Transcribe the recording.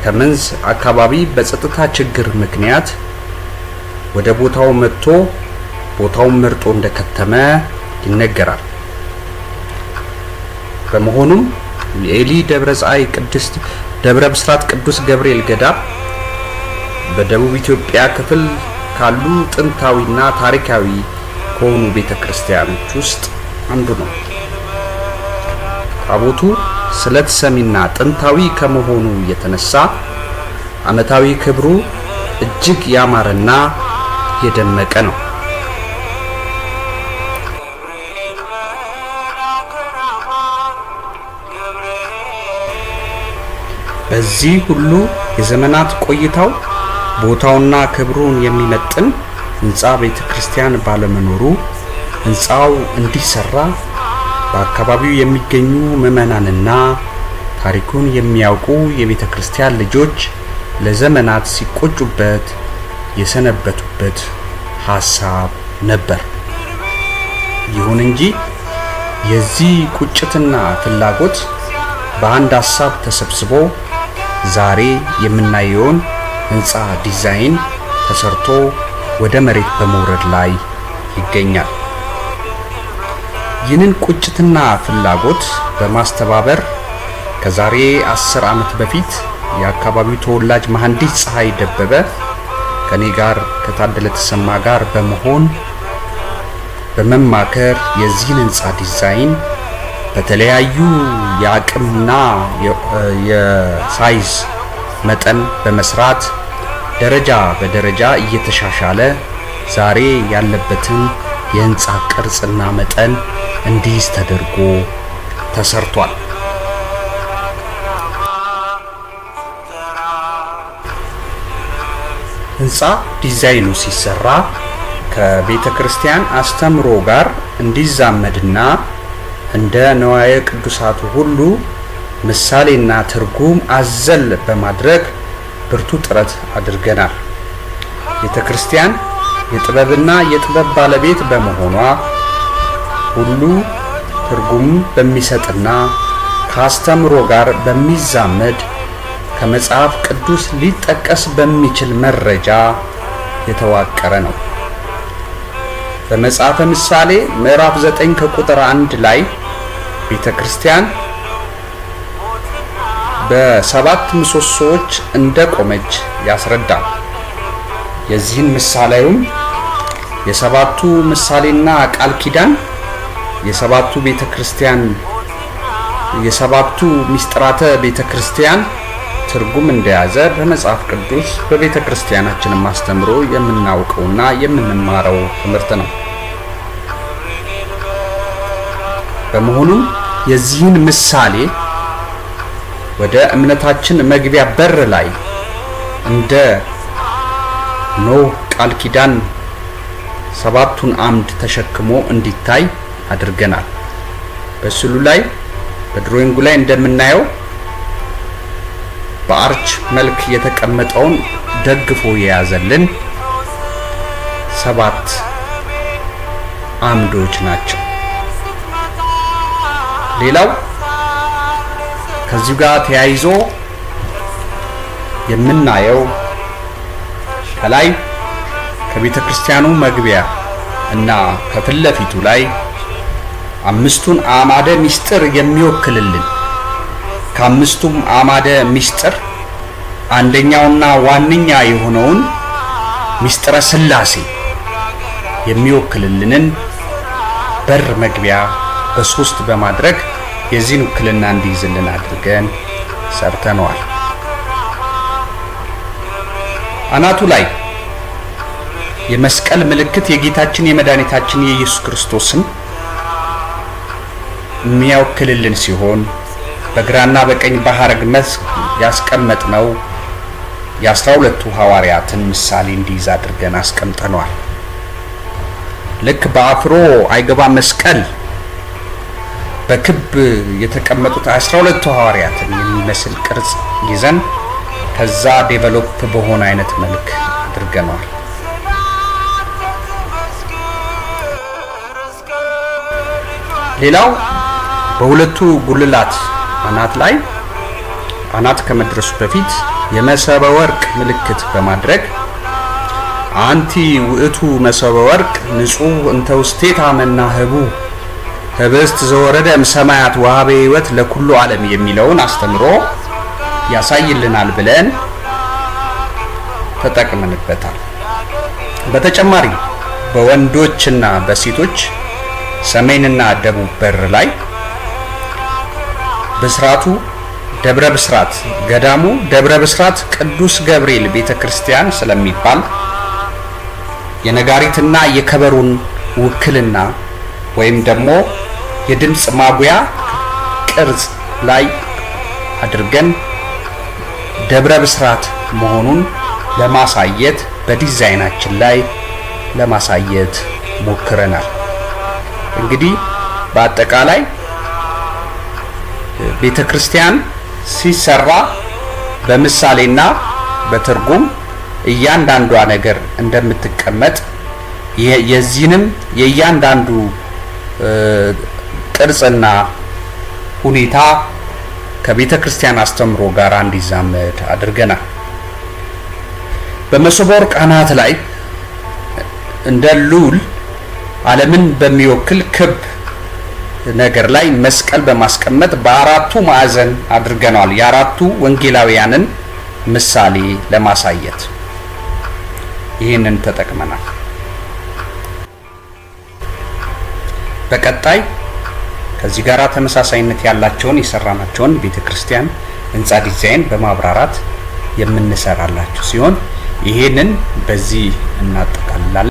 ከመንዝ አካባቢ በጸጥታ ችግር ምክንያት ወደ ቦታው መጥቶ ቦታውን መርጦ እንደከተመ ይነገራል። በመሆኑም የኤሊ ደብረ ፀሐይ ቅድስት ደብረ ብስራት ቅዱስ ገብርኤል ገዳም በደቡብ ኢትዮጵያ ክፍል ካሉ ጥንታዊና ታሪካዊ ከሆኑ ቤተክርስቲያኖች ውስጥ አንዱ ነው። ታቦቱ ስለት ሰሚና ጥንታዊ ከመሆኑ የተነሳ ዓመታዊ ክብሩ እጅግ ያማረና የደመቀ ነው። ገብርኤል መልአከ ራማ ገብርኤል በዚህ ሁሉ የዘመናት ቆይታው ቦታውና ክብሩን የሚመጥን ህንፃ ቤተክርስቲያን ባለመኖሩ ህንፃው እንዲሰራ በአካባቢው የሚገኙ ምዕመናንና ታሪኩን የሚያውቁ የቤተክርስቲያን ልጆች ለዘመናት ሲቆጩበት የሰነበቱበት ሐሳብ ነበር። ይሁን እንጂ የዚህ ቁጭትና ፍላጎት በአንድ ሐሳብ ተሰብስቦ ዛሬ የምናየውን ህንፃ ዲዛይን ተሰርቶ ወደ መሬት በመውረድ ላይ ይገኛል። ይህንን ቁጭትና ፍላጎት በማስተባበር ከዛሬ 10 ዓመት በፊት የአካባቢው ተወላጅ መሐንዲስ ፀሐይ ደበበ ከኔ ጋር ከታደለ ተሰማ ጋር በመሆን በመማከር የዚህን ህንፃ ዲዛይን በተለያዩ የአቅምና የ size መጠን በመስራት ደረጃ በደረጃ እየተሻሻለ ዛሬ ያለበትን የህንፃ ቅርጽና መጠን እንዲይዝ ተደርጎ ተሰርቷል። ራማ ስትጠራ ህንፃ ዲዛይኑ ሲሰራ ከቤተ ክርስቲያን አስተምሮ ጋር እንዲዛመድና እንደ ንዋየ ቅዱሳቱ ሁሉ ምሳሌና ትርጉም አዘል በማድረግ ብርቱ ጥረት አድርገናል። ቤተ ክርስቲያን የጥበብና የጥበብ ባለቤት በመሆኗ ሁሉ ትርጉም በሚሰጥና ከአስተምሮ ጋር በሚዛመድ ከመጽሐፍ ቅዱስ ሊጠቀስ በሚችል መረጃ የተዋቀረ ነው። በመጽሐፈ ምሳሌ ምዕራፍ 9 ከቁጥር 1 ላይ ቤተ ክርስቲያን በሰባት ምሰሶዎች እንደቆመች ያስረዳል። የዚህን ምሳሌውም የሰባቱ ምሳሌና ቃል ኪዳን የሰባቱ ቤተ ክርስቲያን የሰባቱ ሚስጥራተ ቤተ ክርስቲያን ትርጉም እንደያዘ በመጽሐፍ ቅዱስ በቤተ ክርስቲያናችንም አስተምሮ የምናውቀውና የምንማረው ትምህርት ነው። በመሆኑም የዚህን ምሳሌ ወደ እምነታችን መግቢያ በር ላይ እንደ ኖህ ቃል ኪዳን ሰባቱን አምድ ተሸክሞ እንዲታይ አድርገናል። በስዕሉ ላይ በ drawing ኡ ላይ እንደምናየው በ arch መልክ የተቀመጠውን ደግፎ የያዘልን ሰባት አምዶች ናቸው። ሌላው ከዚሁ ጋር ተያይዞ የምናየው ከላይ ከቤተ ክርስቲያኑ መግቢያ እና ከፊት ለፊቱ ላይ አምስቱን አዕማደ ምስጢር የሚወክልልን ከአምስቱም አዕማደ ምስጢር አንደኛውና ዋነኛ የሆነውን ምስጢረ ሥላሴ የሚወክልልንን በር መግቢያ በሶስት በማድረግ የዚህን ውክልና እንዲይዝልን አድርገን ሰርተነዋል። አናቱ ላይ የመስቀል ምልክት የጌታችን የመድኃኒታችን የኢየሱስ ክርስቶስን የሚያወክልልን ሲሆን በግራና በቀኝ በሐረግ መስክ ያስቀመጥነው የ12ቱ ሐዋርያትን ምሳሌ እንዲይዝ አድርገን አስቀምጠነዋል። ልክ በአፍሮ አይገባ መስቀል በክብ የተቀመጡት 12ቱ ሐዋርያትን የሚመስል ቅርጽ ይዘን ከዛ develop በሆነ አይነት መልክ አድርገነዋል። መስክር እስከ ልጇ ሌላው በሁለቱ ጉልላት አናት ላይ አናት ከመድረሱ በፊት የመሶበ ወርቅ ምልክት በማድረግ አንቲ ውእቱ መሶበ ወርቅ ንጹሕ እንተ ውስቴታ መና ህቡእ ህብስት ዘወረደ እምሰማያት ወሀበ ሕይወት ለኩሉ ዓለም የሚለውን አስተምሮ ያሳይልናል ብለን ተጠቅመንበታል። በተጨማሪ በወንዶችና በሴቶች ሰሜንና ደቡብ በር ላይ ብስራቱ ደብረ ብስራት ገዳሙ ደብረ ብስራት ቅዱስ ገብርኤል ቤተክርስቲያን ስለሚባል የነጋሪትና የከበሮን ውክልና ወይም ደግሞ የድምጽ ማጉያ ቅርጽ ላይ አድርገን ደብረ ብስራት መሆኑን ለማሳየት በዲዛይናችን ላይ ለማሳየት ሞክረናል። እንግዲህ በአጠቃላይ ቤተክርስቲያን ሲሰራ በምሳሌና በትርጉም እያንዳንዷ ነገር እንደምትቀመጥ የዚህንም የእያንዳንዱ ቅርጽና ሁኔታ ከቤተ ክርስቲያን አስተምሮ ጋር እንዲዛመድ አድርገናል። በመሶበ ወርቅ አናት ላይ እንደ ሉል ዓለምን በሚወክል ክብ ነገር ላይ መስቀል በማስቀመጥ በአራቱ ማዕዘን አድርገነዋል። የአራቱ ወንጌላውያንን ምሳሌ ለማሳየት ይህንን ተጠቅመናል። በቀጣይ ከዚህ ጋር ተመሳሳይነት ያላቸውን የሰራናቸውን ቤተክርስቲያን ህንፃ ዲዛይን በማብራራት የምንሰራላችሁ ሲሆን ይሄንን በዚህ እናጠቃልላለን።